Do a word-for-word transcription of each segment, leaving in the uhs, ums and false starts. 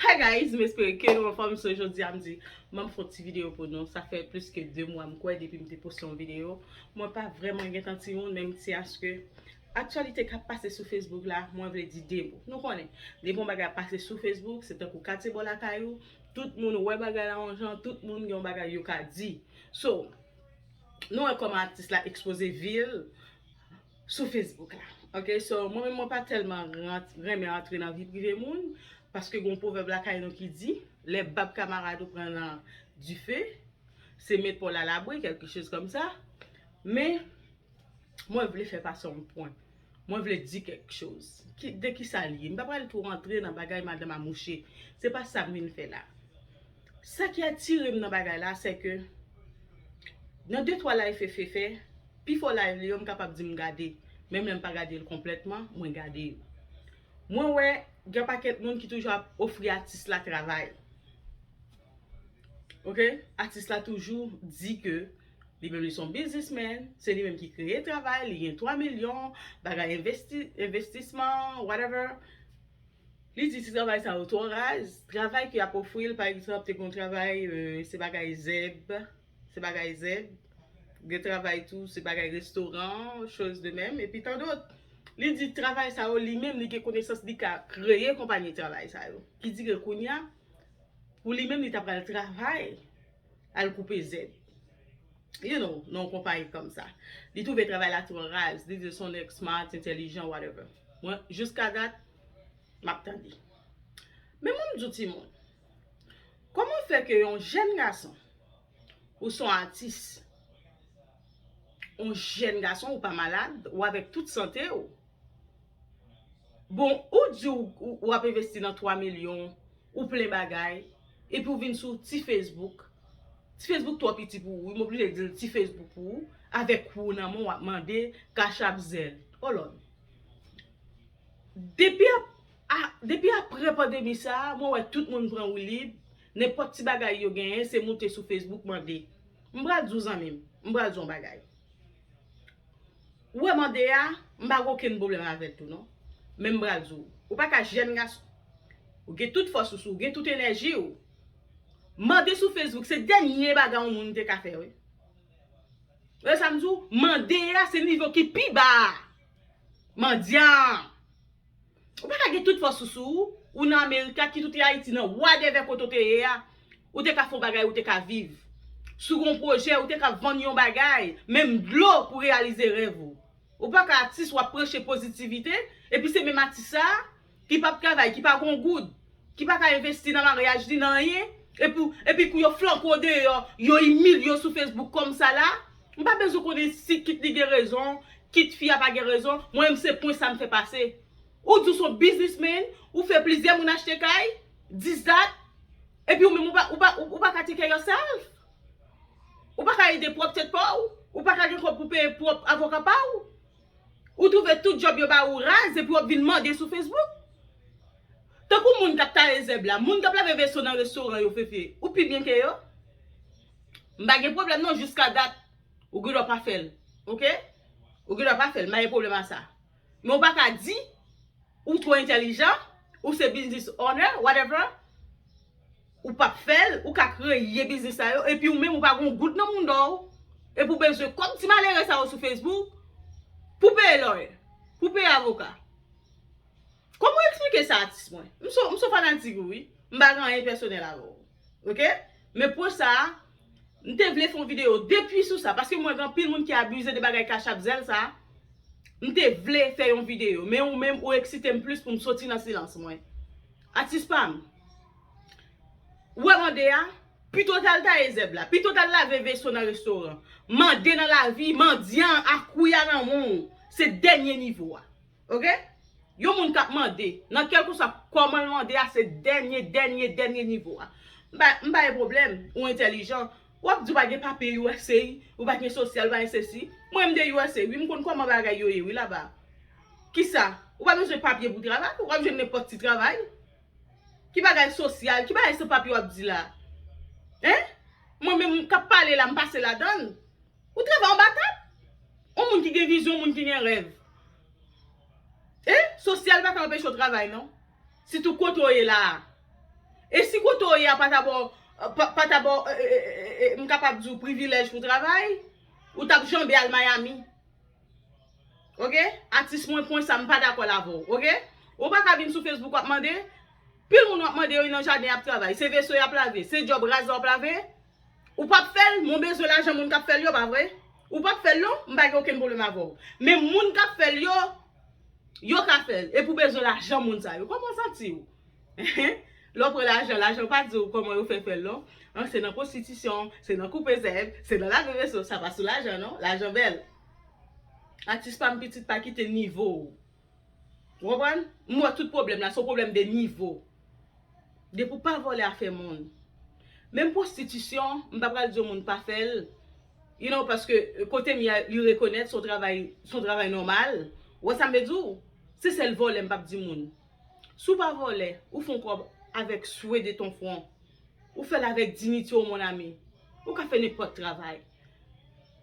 Hi guys, m espere ke nou anfòm. So jodi a m di m ap fè yon ti videyo pou nou. Sa fè plis ke de mwa m kwè depi m te poste yon videyo. Mwen pa vrèman gentan ti moun, menm si aske aktyalite k ap pase sou Facebook la, mwen vle di de mo. Nou konnen, depi yon bagay ap pase sou Facebook, se tankou katye bò lakay ou, tout moun wè bagay la yon jan, tout moun gen yon bagay yo ka di. So, nou wè kòman atis la ekspoze vi l sou Facebook la. Ok, so mwen menm mwen pa tèlman rant, renmen rantre nan vi prive moun, paske gon pwovèb lakay nou ki di, lè bab kamarad ou pran nan dife, se met pa w la labri, quelque chose comme ça. Men, mwen vle fè pase yon pwen. Mwen vle di quelque chose. Ki, de ki sa l ye? M pa pral twò rantre nan bagay madanm a mouche. Se pa sa m vin fè la. Sa ki atire m nan bagay la, se ke nan de twa live Fefe fè, pifò live li yo, m kapab di m gade. Menm lè m pa gade l konplètman, mwen gade yo. Mwen wè gen pakèt moun ki toujou ap ofri atis la travay. Ok? Atis la toujou di ke li menm li se yon biznismenn, se li menm ki kreye travay, li gen twa milyon, bagay envesti, envestisman, whatever. Li di ti travay sa yo twò raz. Travay ke y ap ofri l, pa egzanp, te gen yon travay, euh, se bagay zèb, se bagay zèb. Gen travay tou, se bagay restoran, chose de même, epi tan dòt. Li di travay sa yo, li menm, li gen konesans, li ka kreye konpayi travay sa yo. Ki di ke kounye a, pou li menm, li ta pral travay, al koupe zèb. You know, nan yon konpayi kòm sa. Li twouve travay la twò raz, li di l se yon nèg smart, entèlijan, whatever. Mwen, jiska dat, m ap tande. Men mwen m di w timoun, kòman fè ke yon jèn gason, ou se yon atis, yon jèn gason, ou pa malad, ou avèk tout sante w, bon, ou di w, ou, ou ap envesti nan twa milyon, ou plen bagay, epi w vin sou ti Facebook. Ti Facebook twò piti pou ou, wi, m oblije di l ti Facebook pou ou, avèk kou nan men w ap mande kachap zèl. Hold on. Depi ap, a, depi apre pandemi sa a, mwen wè tout moun pran woulib, nenpòt ti bagay yo genyen, se moute sou Facebook mande. M pral di w zanmi m, m pral di w yon bagay. Ou wè mande a, m pa gen okenn pwoblèm avè l tou non. Men m pral di w, ou pa ka jèn gason. Ou gen tout fòs ou sou, ou gen tout enèji w. Mande sou Facebook, se dènye bagay yon moun te ka fè, wi. Ou wè sa m di w? Mande a, se nivo ki pi ba a. Mandyan. Ou pa ka gen tout fòs ou sou ou, ou nan Amerika, kit ou te Ayiti, nan whatever kote w te ye a, ou te ka fè yon bagay, ou te ka viv. Si w gen yon pwojè, ou te ka vann yon bagay, menm dlo pou reyalize rèv ou. Ou pa ka atis, w ap preche pozitivite, epi se menm atis sa a, ki p ap travay, ki pa gen yon goud, ki pa ka envesti nan maryaj li, nan anyen, epi, epi kou yo flanke w deyò, yo imilye w sou Facebook kòm sa la, m pa bezwen konnen si kit li gen rezon, kit fi a pa gen rezon, mwen menm se pwen sa m fè pase. Ou di w se yon biznismenn, ou fè plizyè moun achte kay, this, that, epi ou menm ou pa, ou pa, ou, ou pa ka take care yourself. Ou pa ka ede pwòp tèt pa w, ou pa ka gen kòb pou peye pwòp avoka pa w. Ou twouve tout djòb yo ba ou raz epi w ap vin mande sou Facebook. Tankou moun k ap taye zèb la, moun k ap lave veso nan restoran yo, Fefe, ou pi byen ke yo? M pa gen pwoblèm non, jiska dat, ou gen dwa pa fè l. Ok? Ou gen dwa pa fè l, m pa gen pwoblèm a sa. Men ou pa ka di ou twò entèlijan, ou se business owner, whatever, ou p ap fè l, ou ka kreye biznis sa yo, epi ou menm ou pa gen yon goud nan mounda w, epi w bezwen kòb ti malere sa yo sou Facebook pou peye lawyer, pou peye avoka. Kòman w eksplike sa, atis mwen? M se, m se fanatik ou, wi. M pa gen anyen pèsonèl avè w. Ok? Men pwen sa a, m te vle fè yon videyo depi sou sa, paske mwen gen anpil moun ki abize de bagay kachap zèl sa. M te vle fè yon videyo, men ou menm ou eksite m plis pou m soti nan silans mwen. Atis pa m. Ou wè mande a, pito w t al taye zèb la, pito w t al lave veso nan restoran. Mande nan lavi, mandyan a kouya nan men w, se dènye nivo a. Ok? Yon moun k ap mande, nan kèlkeswa kòman l mande a, se dènye, dènye, dènye nivo a. M pa, m pa gen pwoblèm, ou entèlijan. W ap di w pa gen papye U S A, ou pa gen sosyal, ou pa gen sesi. Mwen, m de U S A, wi, m konn kòman bagay yo ye, wi, laba. Kisa? Ou pa bezwen papye pou travay, ou ap jwenn nenpòt ti travay. Ki bagay sosyal, ki bagay san papye w ap di la? Hein? Mwen menm k ap pale la, m pase ladan l. Ou travay anba tab. Yon moun ki gen vizyon, yon moun ki gen rèv. E sosyal pa ka anpeche w travay, non. Sitou kote w ye la a. E si kote w ye a pa ta ba w, pa, pa ta ba w, e, e, e, e, m kapab di w privilèj pou travay, ou t ap janbe al Miami. Oke? Atis mwen, pwen sa, m pa dakò l avè w. Oke? Ou pa ka vin sou Facebook w ap mande. Pil moun w ap mande yo nan jaden y ap travay. Se veso y ap lave. Se djòb raz la w ap lave. Ou p ap fè l, men w bezwen lajan moun k ap fè l yo, pa vre? Ou p ap fè l non, m pa gen okenn pwoblèm avè w. Men moun k ap fè l yo, yo ka fè l. Epi w bezwen lajan moun sa yo. Kòman w santi w? Lè w pran lajan, lajan pa di w kòman yo fè fè l non. An, se nan pwostitisyon, se nan koupe zèb, se nan lave veso, sa pa sou lajan non. Lajan bèl. Atis pa m, pitit, pa kite nivo w. Ou konprann? M wè tout pwoblèm la, se yon pwoblèm de nivo. Depi w pa vòlè afè moun. Menm pwostitisyon, m pa pral di yon moun pa fè l. You know, paske kote m ye a, li rekonèt se yon travay, se yon travay nòmal. Ou wè sa m vle di w? Se sèl vòlè m p ap di moun. Si w pa vòlè, ou fè yon kòb avèk swe de ton fwon. Ou fè l avèk diyite w, mon ami. Ou ka fè nenpòt travay.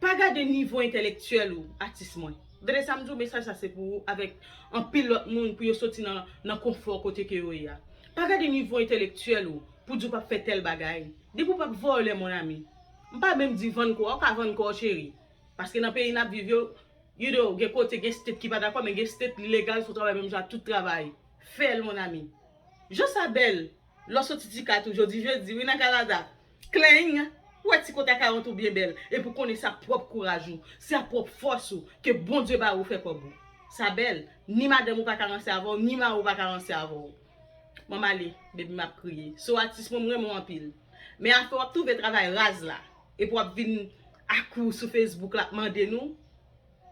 Pa gade nivo entèlektyèl ou, atis mwen. Tande sa m di w, mesaj sa se pou ou avèk anpil lòt moun pou yo soti nan, nan konfò kote ke yo ye a. Pa gade nivo entèlektyèl ou pou di w p ap fè tèl bagay. Depi w p ap vòlè, mon ami. M pa menm di vann kò a, ou ka vann kò w, cheri. Paske nan peyi n ap viv yo, you know, gen kote, gen state ki pa dakò, men gen state li legal, se yon travay menm jan ak tout travay. Fè l, mon ami. Jan sa bèl, lè w soti ti kat ou jodi jedi, wi, nan Kanada. Kleng, ou wè ti kont a karant ou byen bèl. Epi w konnen se ak pwòp kouraj ou, se ak pwòp fòs ou ke Bondye ba ou fè kòb ou. Sa bèl, ni madanm ou pa ka ranse avè w, ni mari w pa ka ranse avè w. Mwen m ale, baby m ap kriye. So atis mwen, m renmen w anpil. Men afè w ap twouve travay raz la, epi w ap vin ak ou sou Facebook la ap mande nou,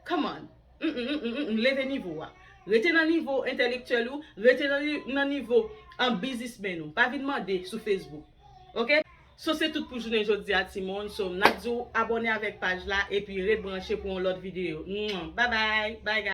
come on. Mm, mm, mm, mm, mm, leve nivo a. Rete nan nivo entèlektyèl ou, rete nan, nan nivo an biznismenn ou. Pa vin mande sou Facebook. Oke? So se tout pou jounen jodi a, timoun. So n ap di w abòne avèk paj la epi ret branche pou yon lòt videyo. Mwah. Bye bye. Bye guys.